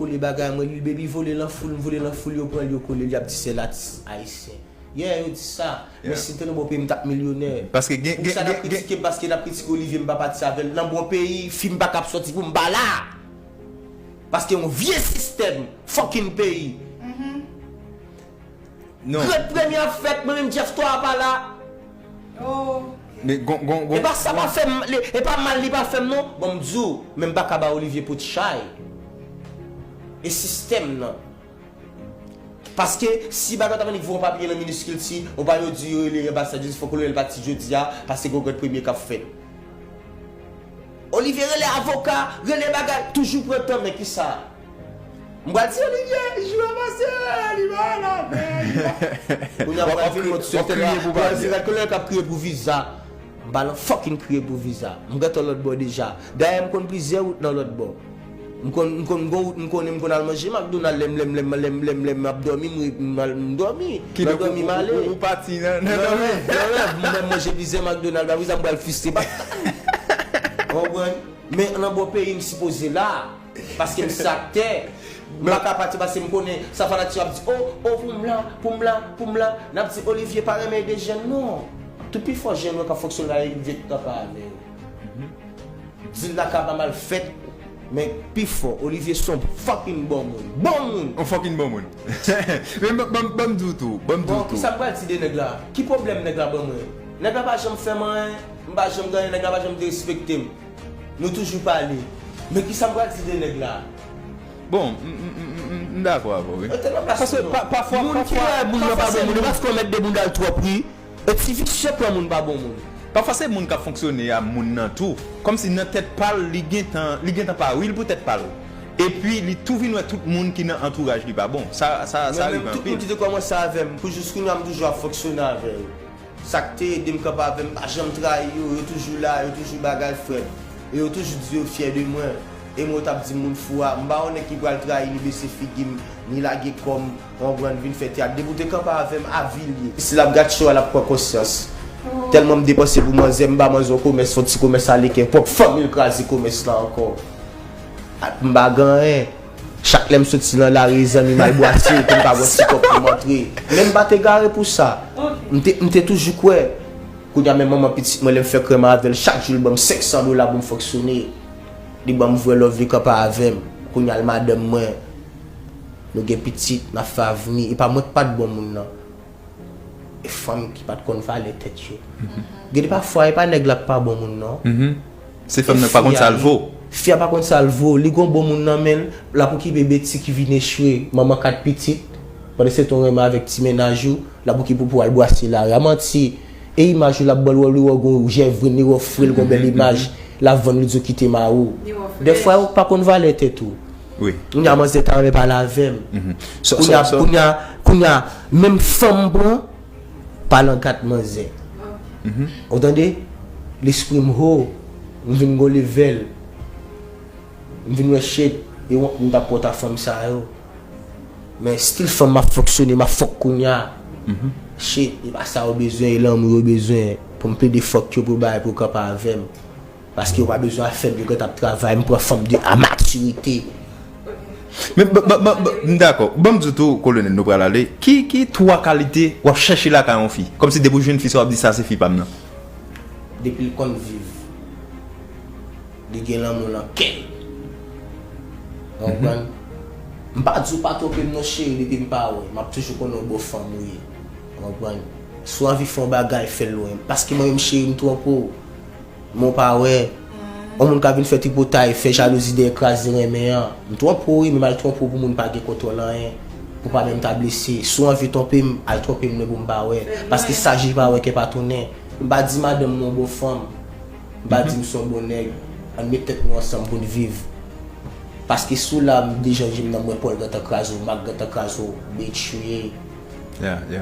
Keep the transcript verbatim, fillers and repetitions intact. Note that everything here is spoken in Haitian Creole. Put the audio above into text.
Li bagay mwen, Lil Baby vole l an foul, m vole l an foul, yo pran l, yo kole l, y ap di sèl atis ayisyen. Yeah, yo di sa. Men si m te nan bò peyi m, m t ap milyonè. Paske gen, gen, gen, gen. Pou sa n ap kritike m, paske n ap kritike Olivier, m pa pati avè l. Nan bò peyi, fim pa ka ap sòti pou m pa la. Paske yon vye sistèm, fucking peyi. Non. Ret premye ap fèt, mwen menm Jeff twa a pa la. Oh. Men gon, gon, gon, e pa sa pa fè m, li- e pa mal li pa fè m non. Bon, m di w, men m pa ka ba Olivier pout chay. E sistèm nan. Paske si bagay ta vin voye yon papye nan Minis Kilti, yon papye yo di yo rele anbasad, yo di fòk Kolonèl pati jodi a, paske gon ret premye k ap fèt. Olivier rele avoka, rele bagay, toujou pran tan, men kisa? M pral di Olivier, jou a pase, li pa la, men li pa. Kounye a pral vin mwen sou tèlè, pral di rad kolè k ap kriye pou viza. M pa nan fucking kriye pou viza. M gentan lòt bò deja. Dayè m konn plizyè wout nan lòt bò. M konn, m konn gon wout, m konnen m konn al manje McDonald, lè m, lè m, lè m, lè m, lè m, lè m ap dòmi, m, m, al- m dòmi. Kidonk, ou, ou, ou, ou pati nan, nan dòmi. Nan rèv, nan rèv, m menm manje plizyè McDonald, pa vizan m pral fiste, pa tann. Konprann? Men nan bò peyi m sipoze la, paske m se aktè. M pa ka pati paske m konnen sa fanatik yo ap di, oh, oh, pou m la, pou m la, pou m la. N ap di Olivier pa renmen ede jèn non. Tout pi fò jèn yo k ap fonksyone la, Olivier t ap avè yo. Di l lakay pa mal fèt, men pi fò, Olivier se yon fucking bon moun. Bon moun! Yon fucking bon moun. Men ban, ban, ban m di w tou, ban m di w tou. Bon, kisa m pral di de nèg la? Ki pwoblèm nèg la ban mwen? Nèg la pa janm fè m anyen, m pa janm gen anyen, nèg la pa janm derespekte m. Nou toujou pale. Men kisa m pral di de nèg la? Bon, m, m, m, m, m, m dakò avè w, wi. Yo te nan plas nou. Paske pa, pafwa, moun ki wè moun nan pa bon moun, e paske w mèt de moun dal twòp, wi. E ti visye pran moun pa bon moun. Pafwa se moun k ap fonksyone a moun nan tou. Kòmsi nan tèt pa l, li gentan, li gentan pa real pou tèt pa l. Epi li tou vin wè tout moun ki nan antouraj li pa bon. Sa, sa, sa rive anpil. Mwen menm, tout moun ki te kòmanse avè m, pou jis kounye a m toujou ap fonksyone avè yo. Sa k te ede m kanpe avè m, pa janm trayi yo, yo toujou la, yo toujou bagay frè m. E yo toujou di yo fyè de mwen. E mwen yo t ap di m moun fou a, m pa yon nèg ki pral trayi ni bese figi m, ni lage kò m, konprann, vin fè teyat. Depi w te kanpe avè m, avi l ye. Si l ap gad show a, l ap pran konsyans. Tèlman m depanse pou manzè, m ba manzè yon komès, fè yon ti komès ale kè, pwòp fanmi l kraze komès la ankò. M pa gen anyen. Chak lè m soti nan lari, zanmi m al bwase pou m ka pran ti kòb pou m antre. Men m pa t egare pou sa. M te, m te toujou kwè. Kounye a menm manman pitit mwen, lè m fè krèm avè l, chak jou l ban m senk san dola pou m fonksyone. Li ban m vrè love, li kanpe avè m. Kounye a l madanm mwen. Nou gen pitit, n ap fè avni. E pa mwen k pa t bon moun nan. E fanm ki pa t konn valè tèt yo. Gen de pafwa, e pa nèg la k pa bon moun non. Se fanm nan k pa konn sa l vo. Fi a pa konn sa l vo. Li gon bon moun nan men l, l ap okipe Betty ki vin echwe, manman kat pitit. Pandan se tan w renmen avèk ti mennaj ou, l ap okipe w pou w al bwase lari a. Manti. E imaj ou l ap ban l, wè li wè w gon jèvrin, li wè w fre, l gon bèl imaj, l ap vann, li di w kite mari w. Dèfwa ou pa konn valè tèt ou. Wi. Kounye a manzè ta renmen pale avè m. Kounye a, kounye a, kounye a, menm fanm m pran, pale an kat manzè. Ou tande? Lespri m ho, m vin gon level. M vin wè shit, e wont m t ap pòt a fanm sa yo. Men still fanm m ap fonksyone, m ap fòk kounye a. Shit, e pa sa yo bezwen, e lanmou yo bezwen. Pou m plede fòk yo pou yo bay, pou yo kanpe avè m. Paske yo pa bezwen afè m, yo gentan ap travay, m pran fanm de a matirite. Men, m dakò. Ban m di w tou, Kolonèl, nou pral ale. Ki, ki twa kalite w ap chèche lakay yon fi? Kòmsi depi w jwenn fi sa, w ap di sa se fi pa m nan. Depi l konn viv. Li gen lanmou nan kè l. Ou konprann? M pa di w pa twonpe m non cheri, depi m pa wè, m ap toujou konnen w bon fanm ou ye. Ou konprann? Si w anvi fè yon bagay, fè l lwen. Paske mwen menm cheri, m twonpe w. Men w pa wè. Yon moun ka vin fè tripotay, fè jalouzi dèyè kraze renmen an. M twonpe w wi, men m al twonpe w pou moun pa gen kontwòl anyen. Pou pa menm ta blese. Si w anvi twonpe m, al twonpe m lwen pou m pa wè. Paske sa je pa wè, kè pa tounen. M pa di madanm mwen yon bon fanm. M pa di m se yon bon nèg. Ann met tèt nou ansanm pou n viv. Paske si w la, m deja je m nan mwen, Paul gentan kraze w, Marc gentan kraze w, bitch ou ye. Yeah, yeah.